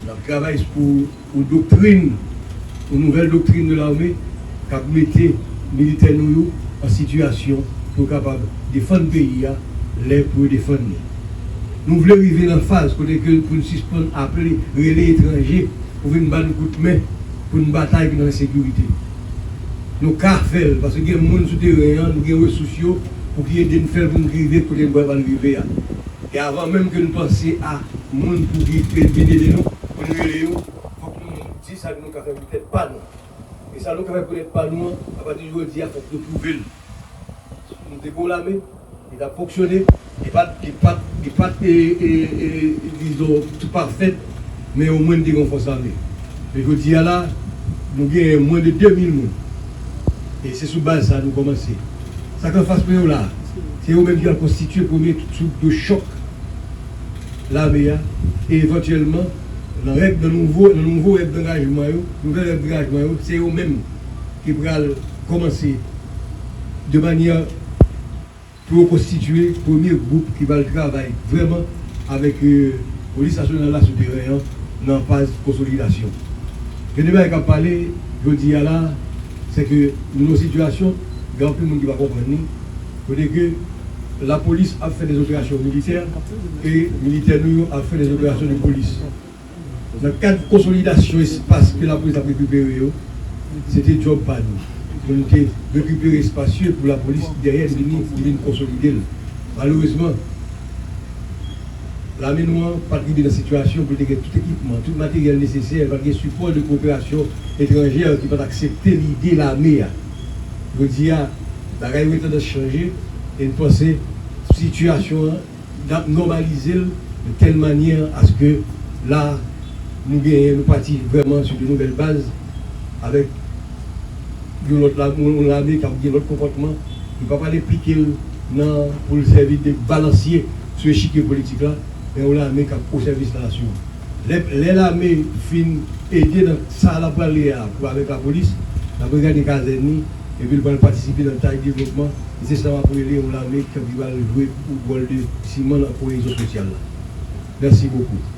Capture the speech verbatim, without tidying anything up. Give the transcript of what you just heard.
N ap travay pou yon doktrin, yon nouvèl doktrin de lame k ap mete militè nou yo an sitiyasyon pou yo kapab defann peyi a lè pou yo defann li. Nou vle rive nan faz kote ke pou n sispann aple, rele etranje pou vin ba n kout men pou n batay kont ensekirite. Nou ka fè l, paske gen moun sou teren an, nou gen resous yo pou ki ede n fè l pou n rive kote n pral rive a. E avan menm ke n panse a moun pou ki vin ede nou, pou n rele yo, fòk nou di sa ke nou ka fè pou tèt pa nou. E sa nou ka fè pou tèt pa nou an, apati de jodi a, fòk nou pwouve l. Nou te gen yon lame, li t ap fonksyone, li pa t, li pa t, li pa t, e, e, e, dizon, tou pafèt, men omwen n te gen yon fòs ame. Men jodi a la, nou gen mwen de de mil moun. E se sou baz sa nou kòmanse. Sa k anfas mwen yo la, se yo menm ki al konstitye premye twoup de chòk lame a, e evantyèlman, nan règ, nan nouvo, nan nouvo règ dangajman yo, nouvèl règ dangajman yo, se yo menm ki pral kòmanse de manyè pou yo konstitye premye gwoup ki pral travay vrèman avèk, e, Polis Nasyonal la sou teren an nan faz konsolidasyon. Gen de bagay k ap pale jodi a la, se ke nou nan yon sitiyasyon, gen anpil moun ki pa konprann li, kote ke lapolis ap fè des opérations militaires e militè nou yo ap fè des opérations de police. Nan kad konsolidasyon espas ke lapolis ap rekipere yo, se te djòb pa nou. Pou nou te rekipere espas yo pou lapolis dèyè li vini, li vin konsolide l. Malerezman, lame nou an pa t rive nan sitiyasyon pou l te gen tout ekipman, tout materyèl nesesè, pa t gen sipò de koperasyon etranjè ki pa t aksepte lide lame a. Jodi a, bagay yo gen tandans chanje, e n panse sitiyasyon an n ap nòmalize l de tèl manyè aske la, nou genyen, nou pati vrèman sou de nouvèl baz avèk yon lòt la, yon lame k ap gen lòt konpòtman. Nou pa pral enplike l nan pou l sèvi de balansye sou echikye politik la, men yon lame k ap o sèvis la nasyon. Lè, lè lame fin ede nan sa l ap prale a pou avèk lapolis, n ap regade kazèn li, epi l pral patisipe nan tay devlopman, e se sa m ap rele yon lame k ap, ki pral jwe wòl de siman nan koyezyon sosyal la. Mèsi bokou.